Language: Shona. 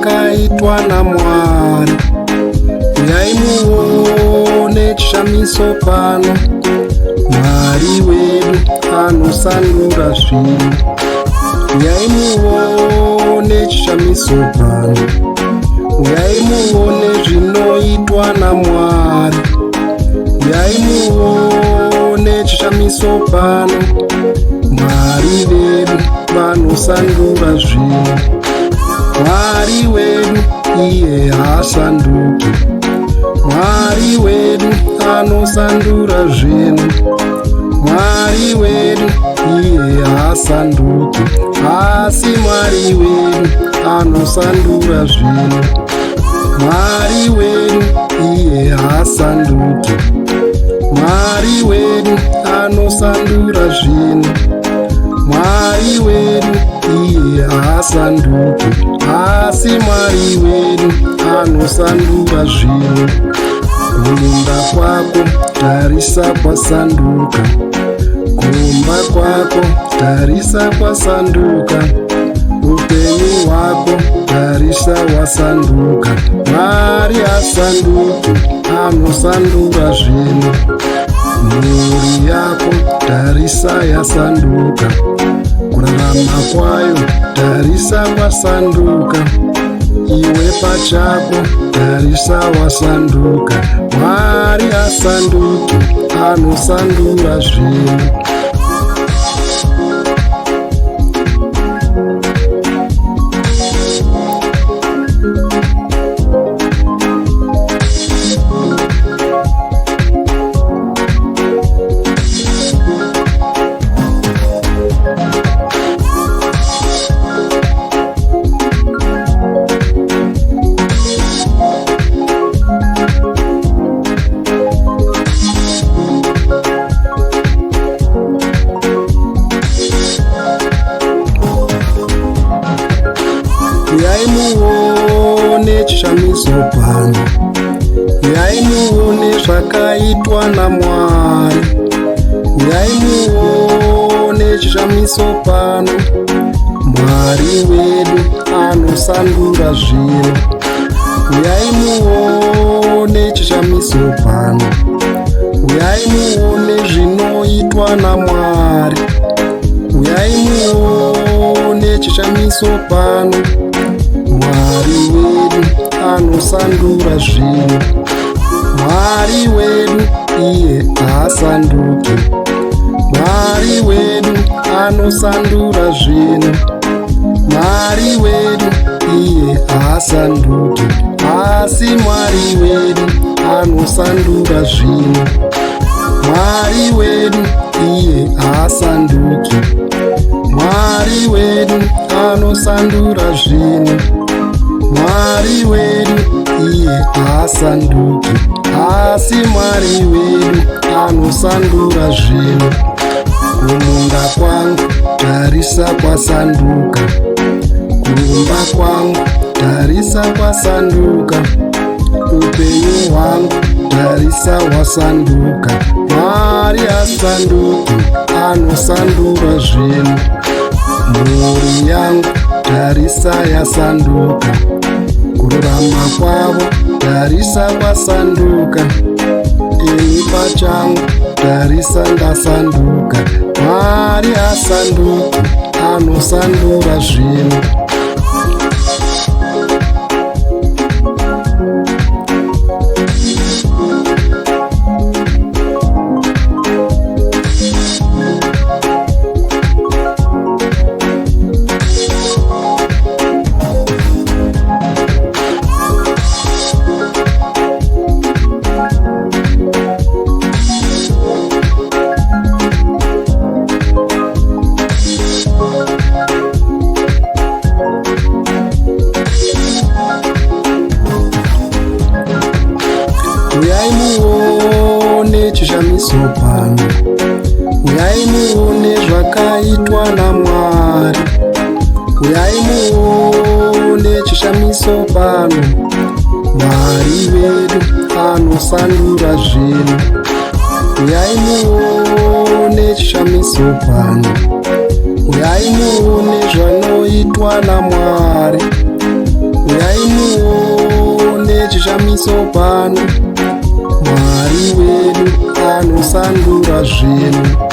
zvakaitwa naMwari. Uyai muone chishamiso pano. Mwari wedu anosandura zvinhu. Uyai muone chishamiso pano. Uyai muone zvinoitwa naMwari. Uyai muone chishamiso pano. Mwari vedu vanosandura zvinhu. Mwari wedu iye haasanduki. Mwari wedu anosandura zvinhu. Mwari wedu iye haasanduki. Asi Mwari wedu anosandura zvinhu. Mwari wedu iye haasanduki. Mwari wedu anosandura zvinhu. Mwari wedu iye haasanduki. Asi Mwari wedu anosandura zvinhu. Kumunda kwako tarisa kwasanduka. Kumba kwako tarisa kwasanduka. Upenyu hwako tarisa wasanduka. Mwari hasanduki, anosandura zvinhu. Mhuri yako tarisa yasanduka. Kurarama kwayo tarisa kwasanduka. Iwe pachako tarisa wasanduka. Mwari hasanduki, anosandura zvinhu. Uyai muone chishamiso pano. Uyai muone zvakaitwa naMwari. Uyai muone chishamiso pano. Mwari wedu anosandura zvinhu. Uyai muone chishamiso pano. Uyai muone zvinoitwa naMwari. Uyai muone chishamiso pano. Mwari wedu anosandura zvinhu. Mwari wedu iye haasanduki. Mwari wedu anosandura zvinhu. Mwari wedu iye haasanduki. Asi Mwari wedu anosandura zvinhu. Mwari wedu iye haasanduki. Mwari wedu anosandura zvinhu. Mwari wedu iye haasanduki. Asi Mwari wedu anosandura zvinhu. Kumunda kwangu tarisa kwasanduka. Kumba kwangu tarisa kwasanduka. Upenyu hwangu tarisa hwasanduka. Mwari hasanduki, anosandura zvinhu. Mhuri yangu tarisa yasanduka. Kururama kwavo tarisa kwasanduka. Ini pachangu tarisa ndasanduka. Mwari hasanduki, anosandura zvinhu. Uyai muone chishamiso pano. Uyai muone zvakaitwa naMwari. Uyai muone chishamiso pano. Mwari wedu anosandura zvinhu. Uyai muone chishamiso pano. Uyai muone zvanoitwa naMwari. Uyai chishamiso pano. Mwari wedu anosandura zvinhu.